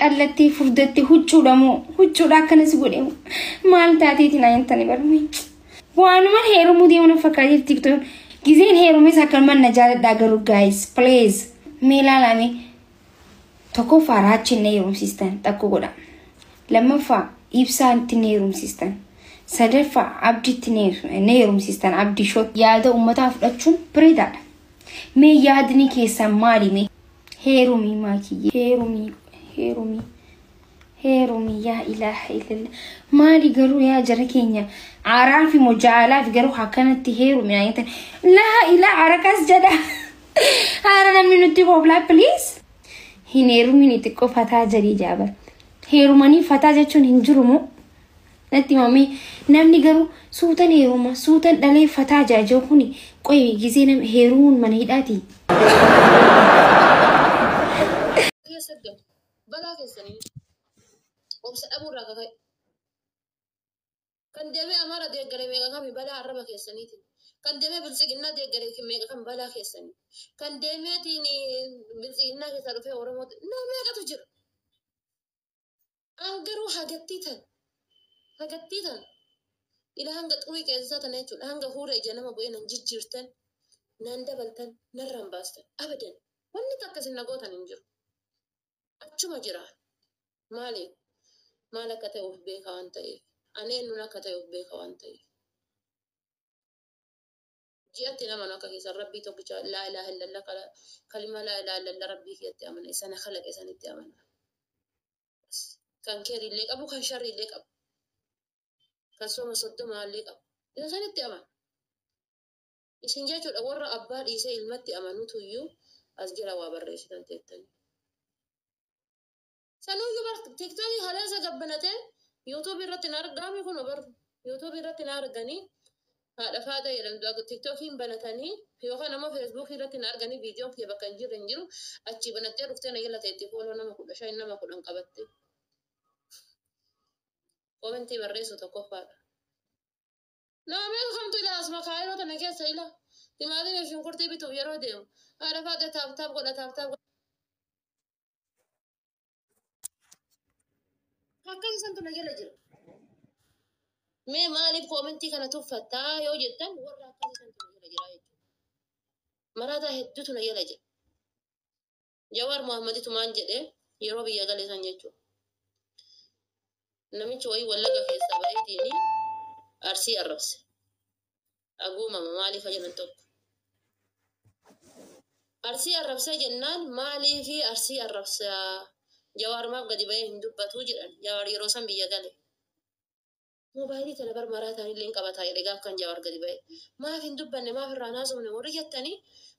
Qallattee furdattee huccuudha moo huccuudha akkanas godhe maal taateeti naa jettani barme. Waanuma heerumuu deemu na fakkaatee TikTok. Gizeen heerumes akkanumaan na jaaladhaa garuu guys, please, mee ilaalame. Tokkoffaa, raachi na heerumsiistan, takko godha. Lammaffaa, ibsaatti na heerumsiistan. Sadaffaa, abdiitti na heerumsiistan, abdii shot. Yaada uummataa fudhachuun bareedaadha. Mee yaadni keessan maali mee? Heerumii maakiyyee, heerumii, heerumii, heerumii, yaa ilaaha illallah. Maali garuu yaa jara keenya, aaraa fi mojaalaa fi garuu akkanatti heerumi naa jettan. Laa ilaa harakas jedha. Haara namni nutti kooblaa, please. Hin heerumin, xiqqoo fataa jedhii jaabar. Heerumanii fataa jechuun hin jiru moo? Natti himamee namni garuu suutan heeruma suutan dhalee fataa jaajoo kuni qoy gizee nama heerumuun mana hidhaati. Keessa galu balaa keessanii obsa dhabuurraa kaka'e. Kan deemee Amaara deeggare meeqa kami balaa arraba keessaniitiin. Kan deemee Biltsiginnaa deeggare meeqa kan balaa keessanii. Kan deemeetiin Biltsiginnaa keessaa dhufee Oromoo nama meeqatu jira. An garuu hagattii tan ila hanga xurii qeensaa tana jechuudha, hanga huura ija nama bu'ee nan jijjiirtan, nan dabaltan, narraan baastan, abadan wanni takka isin nagootan hin jiru. Achuma jira. Maaliif? Maal akka ta'e of beeka waan ta'eef. Ani eenyuun akka ta'e of beeka waan ta'eef. Ji'atti nama akka keessan rabbii tokkicha, laa ilaaha illallah, kalima laa ilaaha illallah, rabbii kiyyatti amana, isa na kalaqe sanitti amana. Kan keeriillee qabu, kan sharriillee qabu. Kan sooma 30 illee qabu. Isa sanitti amana. Isin jechuudha warra abbaa dhiisee ilmatti amanutu iyyuu as jala waa barreessitan teettanii. Sanuyyuu bar TikTokii haleessa gabbanatee YouTubeii irratti na argaami, kun bar YouTubeii irratti na arganii, haadha faata jedhamtu TikTokiin banatanii yookaan ammoo Facebookii irratti na arganii, viidiyoon kiyya bakka hin jirre hin jiru, achii banattee dhuftee na jala teetti, follow nama 15, nama 10 qabatte. Commentii barreessu tokkoffaadha. Nama meeqa kamtu ila asuma kaayiroo tana keessa ila timaatimii fi shunkurtii bituuf yeroo deemu haadha faata tap tap godha, tap tap godha. Akkasii santu na jala jira. Mee maaliif commentii kana tuffattaa yoo jettan, warra akkasii santu na jala jira jechuudha. Maraataa hedduutu na jala jira. Jawaar Mohammaditu maan jedhee yeroo biyya gale san jechuudha. Namichi wayii Wallaga keessaa baheetiin Arsii arrabse. Aguumama maaliif jedhan tokko. Arsii arrabsee jennaan, maaliifi Arsii arrabsaa, Jawaar maaf gadi bahee hin dubbatu jedhan. Jawaar yeroo san biyya gale. Moobaayilii tana bar maraataan illee hin qabataa jedhe gaaf kan Jawaar gadi bahee. Maaf hin dubbanne, maaf irraan haasofne warri jettanii,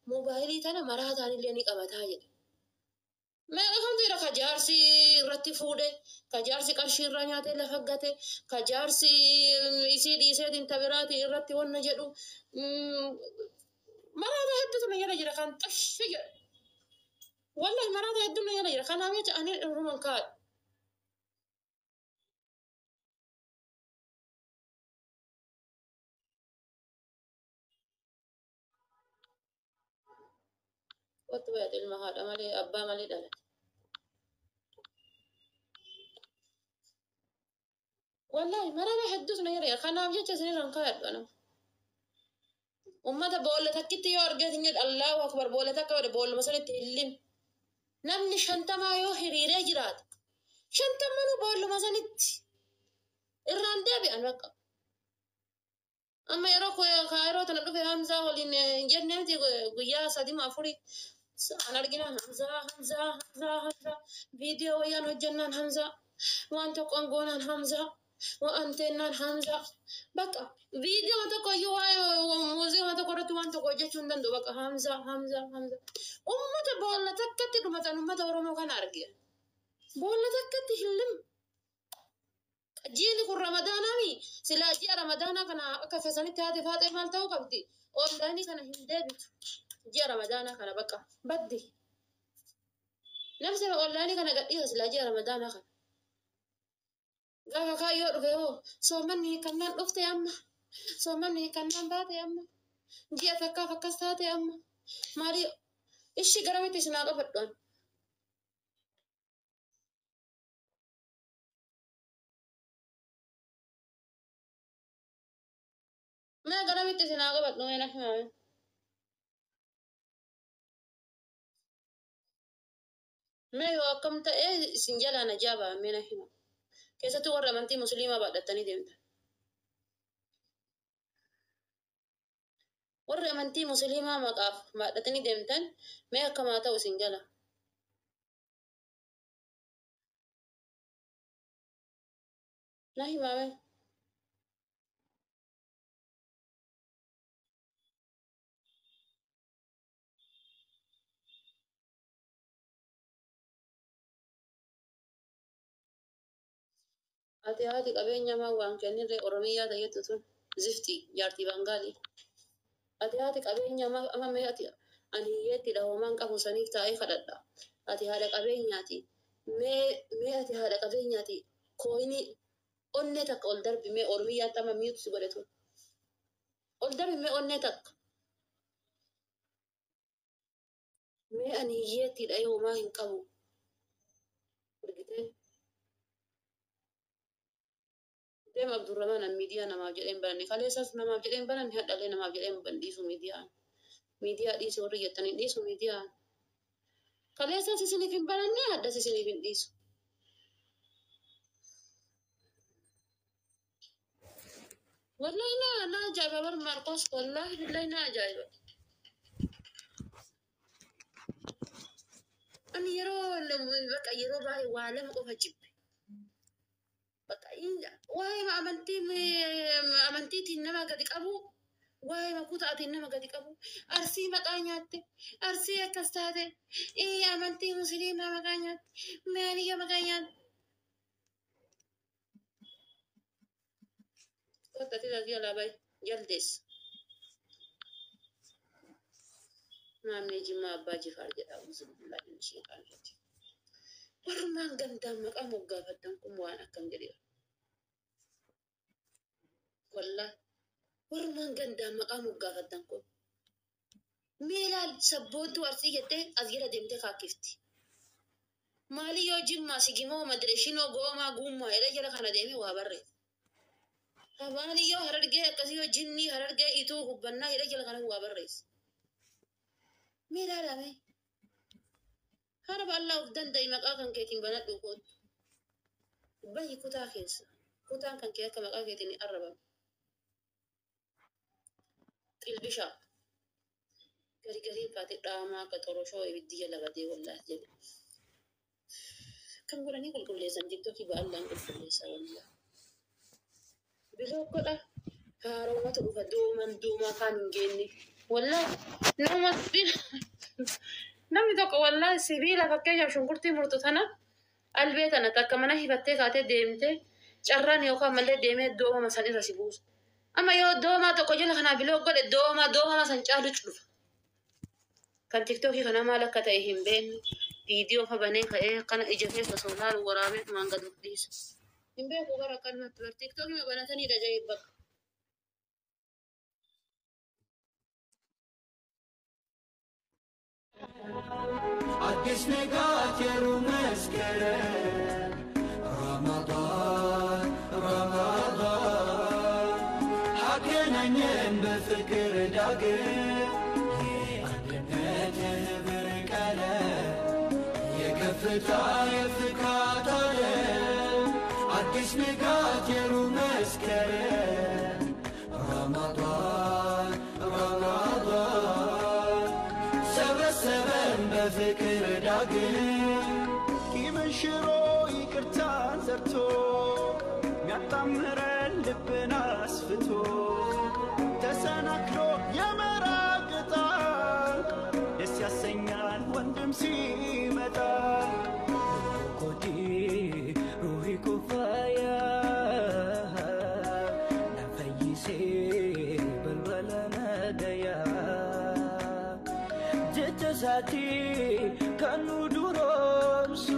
moobaayilii tana maraataan illee ni qabataa jedhe. Meeqa kamtu jira ka jaarsi irratti fuudhe, ka jaarsi qarshii irraa nyaatee lafa gate, ka jaarsi isii dhiiseetiin tabiraatii irratti wanna jedhu. Maraata hedduutu na jala jira kan xashi jedhu. Wallahi maraata hedduun na jala jira. Kanaaf jecha ani irruman kaadhu. Wattu bayat ilma haadha malee abbaa malee dhalate. Wallahi maraata hedduutu na jala jira. Kanaaf jecha isinirraan kaadhu anam. Ummata boolla takkitti yoo argeetin jedhu, Allahu akbar, boolla takka godhe, boolluma sanitti hillim. Namni 50 yoo hiriiree jiraate, shantammanuu boolluma sanitti irraan deebi'an bakka. Amma yeroo kaayiroo tana dhufe Hamzaa waliin hin jenne miti, guyyaa sadima afurii an argina Hamzaa, Hamzaa, Hamzaa, Hamzaa, viidiyoo wayyaan hojjannaan Hamzaa, waan tokkoon goonaan Hamzaa, waan teennaan Hamzaa, bakka viidiyoo tokko iyyuu waa'ee muuziqaa tokko irratti waan tokko hojjechuu hin danda'u, bakka Hamzaa, Hamzaa, Hamzaa. Ummata boolla takkatti dhumatan, ummata Oromoo kana arge. Boolla takkatti hillim. Jiini kun Ramadaanaami. Silaa ji'a Ramadaanaa kana akka keessanitti haati faaxee maal ta'uu qabdi? Onlineii kana hin deebitu. Ji'a Ramadaanaa kana bakka baddi. Namni onlineii kana gadhiisa silaa ji'a Ramadaanaa kana. Gaafa kaayyoo dhufe hoo, soomanni hiikkannaan dhufte amma. Soomanni hiikkannaan baate amma. Ji'a takkaaf akkas taate amma. Maali ishii garamitti isin haa qabadhu ani? Mee garamitti isin haa qabadhu mee na himame. Mee yoo akkam ta'e isin jalaa na jaabaa mee na hima. Keessattuu warra amantii musliimaa baadhattanii deemtan. Warri amantii musliimaa maqaaf baadhatanii deemtan mee akkam haa ta'u isin jala. Na himame. Ati haati qabeenya maa waan kennirree Oromiyaa tayyattu tun zifti jaartii Bangaalii. Ati haati qabeenya maa amma mee ati ani hiyyeetti dhahomaan qabu saniif taa'ee kadhadha. Ati haadha qabeenyaati. Mee mee ati haadha qabeenyaati. Kooyinii onnee takka ol darbi mee Oromiyaatti amma miitu si godhe tun. Ol darbi mee onnee takka. Mee ani hiyyeetti dhahee homaa hin qabu. Argitee? Deem Abdurrahman an miidiyaa namaaf jedhee hin bananne. Kaleessas namaaf jedhee hin bananne hadhallee namaaf jedhee hin dhiisu miidiyaan. Miidiyaa dhiisi warri jettanii dhiisu miidiyaan. Kaleessas isiniif hin bananne haddas isiniif hin dhiisu. Wallahi na ajaa'iba bar Maarqos wallahi billahi na ajaa'iba. Ani yeroo bakka yeroo baay'ee waa lama qofa jibbe. Bakka waa'ee amantii amantiitiin nama gadi qabu waa'ee makutaatiin nama gadi qabu arsii maqaa nyaatte arsii akkas taate amantii musliimaa maqaa nyaatte maaliyya maqaa nyaatte. Qottati jalaa bayi jaldeessa. Maammee Jimmaa Abbaa Jifaar jedha auzubillahi min shaytaan rajiim. Warrumaan gandaan maqaa moggaafattan kun waan akkam jedheera. Wallaahi warrumaan gandaan maqaa moggaafattan kun. Mee ilaali sabboontuu arsii jettee as jala deemtee kaakkifti. Maali yoo jimmaa sigimoo madireeshinoo goomaa guummaa jedhee jala kana deemee waa barreessa. Maali yoo harargee akkasii yoo jinnii harargee ituu hubbannaa jedhee jala kana waa barreessa. Mee ilaalame. Harba Allah of danda'i maqaa kan keetiin banadhu kootu. Bahi kutaa keessa. Kutaan kan kee akka maqaa keetiin hin arrabamu. Xilbishaa. Gari kaatee dhaamaa akka xoroshoo ibiddi jala badee wallaahi jedhe. Kan godhanii qulqulleessan tiktookii ba'allaan qulqulleessa wallaahi. Biloo godha. Haaromatu dhufa dooman doomaa kaan hin geenne. Wallaahi nama namni tokko wallaahi sibiila fakkeenyaaf shunkurtii murtu tana albee tana takka mana hifattee kaatee deemtee carraan yookaan mallee deemee doomama san irra si buusa. Amma yoo doomaa tokko jala kanaa biloo godhe dooma doomama san caalu dhufa. Kan tiktookii kana maal akka ta'e hin beekne viidiyoo fa banee ka'ee akkana ija keessa osoo laalu waraabee dhumaan gad of dhiisa. Hin beeku bara akkanumatti bar tiktookii banatanii dhaga'ee bakka. አዲስ ንጋት የሩብ መስከረም ረመዳን ረመዳን አገናኘን በፍቅር ዳግም የአንድነት የህብር ቀለም የከፍታ የፍካት ዓለም አዲስ ንጋት የሩብ መስከረም ረመዳን ረመዳን ሰበሰበን በፍቅር ዳግም ቂምን ሽሮ ይቅርታን ዘርቶ ሚያጣምረን ልብን አስፍቶ ተሰናክሎ የመራቅ ዕጣ ደስ ያሰኛል ወንድም ሲመጣ ኮዲ ሩሂ ኩፋያ ነፈይሴ በልበለ ነደያ jecha isaatii kan nu duroomsu